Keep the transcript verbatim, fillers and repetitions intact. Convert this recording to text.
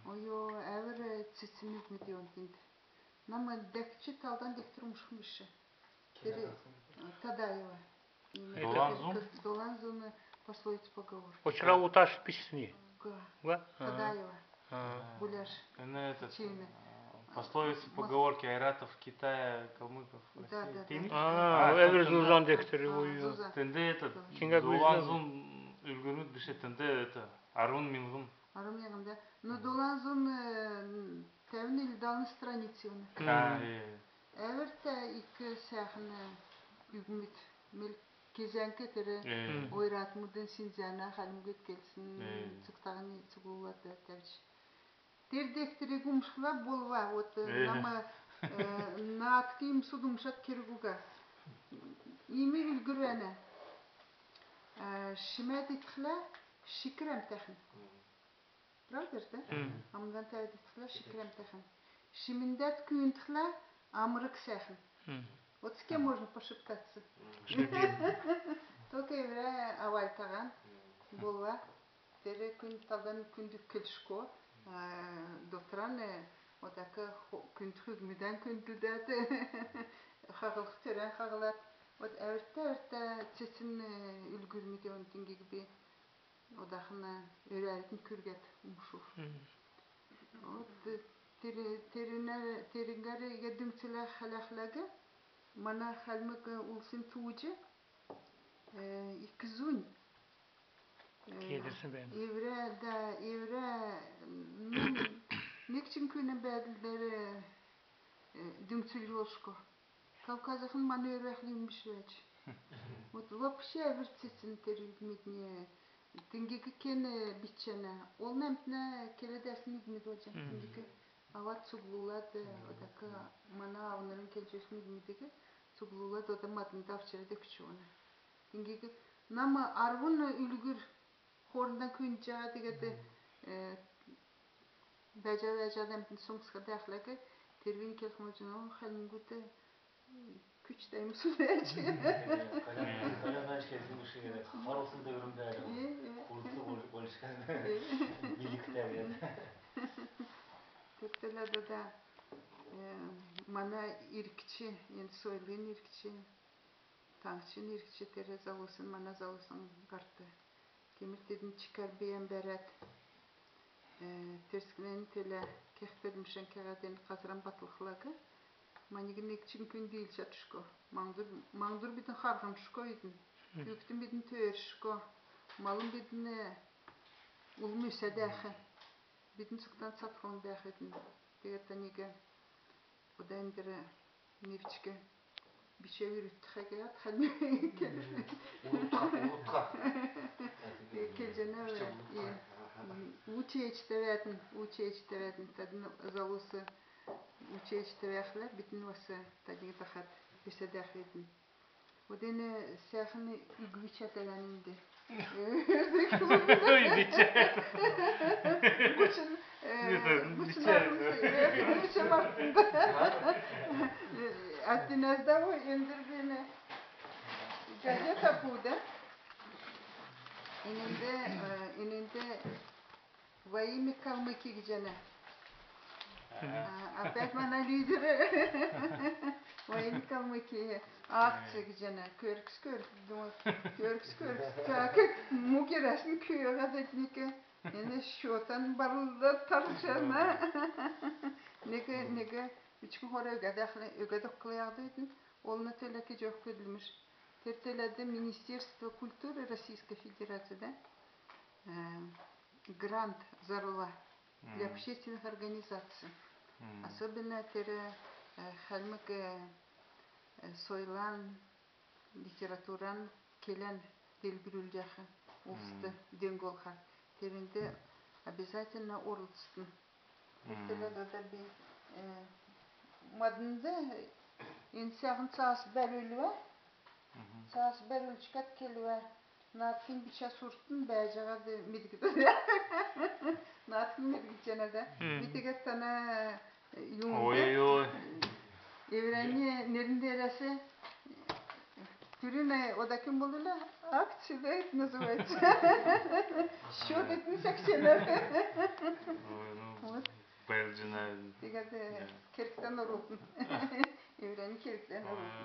Ой, әвр цецн үгмүд йовн тенд. Нам дәкҗ талдан дегтр умшхмн биш. Тер Тадаева. Долан зун? Долан зун пословиц, поговорки. Очра уташ бичсни. Га. Га? А. Тадаева. А. Буляш. Эн этот, Чина. Пословицы, поговорки айратов Китая, калмыков России. Да, да, да. А, эвр зузан дегтр. Зузан. Тенд этот, Долан зун үлгүрмүд биш, тенд это, арвн миңһн. Арвн миңһн, да. Ну, долан зун тәвн ил далн страниц йовна. Әвртә ик сәәхн үгмүд, мел кезәңк тер ойратмудын Синьцзяна хальмгуд келсн цугтаһинь цуглулад тәвҗ. Тер дегтриг умшхла болва, вот, нам наадк юмсуд умшад керг уга. Иим үлгүр бәәнә. Шимәд идхлә, шикр әмтәхн. Правда ж, да? Амндан тәвәд идхлә, шикр әмтәхн. Шимндәд күүндхлә, амрг сәәхн. Вот с кем можно пошептаться? Только эврә авальтаһан болва. Тер күн талдан күнд келшго, дотран одак күндх үгмүдән күндлдәд, хаһлх төрән хаһлад. Вот әвртә-әвртә цецн үлгүрмүд йовн, тиигәд би одахн өрәлтн күргәд умшув. Вот тер, тернәр, терңгәр иигәд дүңцүләд хәләхлә, мана хальмг улсин тууҗ ик зунь. Кедрсн бәәнә. Эврә, да, эврә, ну, нег чигн күүнә бәәдләр дүңцүлҗ болшго. Кавказахн мана өрәхлә юм биш бәәҗ. Вот вообще әвр цецн тер үгмүднь, тиигәд кен бичҗәнә. Олн әмтнә келәд бәәсн үгмүд болҗана. Тиигәд авад цуглулад, одак мана аавнрин келҗәсн үгмүдиг цуглулад, ода маднд авчрад өгч йовна. Тиигәд нам арвн үлгүр хоорндан күүндҗәнә, тиигәд бәәҗ-бәәҗәд әмтн соңсхад бәәхлә, тер бийнь келхмн җана, хальмгуд күчтә юмсуд бәәҗ. Калянанч келсн биш, харусн дәврмүд бәәҗ. Хурцл болшго, билгтә гиһәд. Тер теләд ода мана иргч, эн сойлын иргч, таңһчин иргч, тер залусин, мана залусин һарт. Кемр тедн чикәр бийән бәрәд, Терскнәннь төлә кех көдлмшән кеһәд, эн һазран батлхла, маниг нег чигн күн диилҗ чадшго. Маңһдур, маңһдур бидн харһншго идн. Күүкдән бидн төөршго. Малын бидн улм үсәд бәәх. Бидн цугтан цатхлң бәәх идн. Тегәд таниг ода эндр невчк бичә үрүтхә гиһәд, хальмг келәд. Урдка, урдка. Келҗәнә, бичә үрүтхә. М, учеч тәвәдн, учеч тәвәдн, тадн залус учеч тәвәхлә, бидн бас тадниг дахад беседәх идн. Ода эн сәәхн үгвчәтәвән энд. Ой, бичә. Гучн, э, гучн арвн, э, гучн мартн. Э, Атинәс да бу эндр бийнь газета буда. Энэнд, э, энэнд «Во имя Калмыкии» гиҗәнә. А, опять мана лидер. «Во имя Калмыкии» акция гиҗәнә. Көркс, көркс, думаю, көркс, көркс. Так, му герәсн күүһәд этник. Эн счётан барлда тарҗана. Нег, нег, бичкн хор өгәд, өгәд өгхлә яһад идн. Олна төлә кеҗәх көдлмш. Тер төләд Министерство культуры Российской Федерации, да? Э, грант зарлла для общественных организаций. Особенно тер, э, хальмг, э, сойлан, литературан, келән делгрүлҗәх улст дөң болхар. Терүнд обязательно орлцтн. Тер төлә ода би, э, маднд эн сәәхн цаас бәрүлвә, цаас бәрүлчкәд келвә, наадкинь бичә сурттн, бәәҗәһәд медгдҗәнә. Наадкинь медгдҗәнә, да. Би тегәд тана, э, юмнд, ой-ой-ой, эврәннь нерн деерәс Күрүн, э, ода кем болла? Акция, да, это называется. Счёт этн секценәр. Ой, ну, вот. Бәәҗ нә. Тегәд, э, кергтән орултн. Эврәннь кергтән орултн.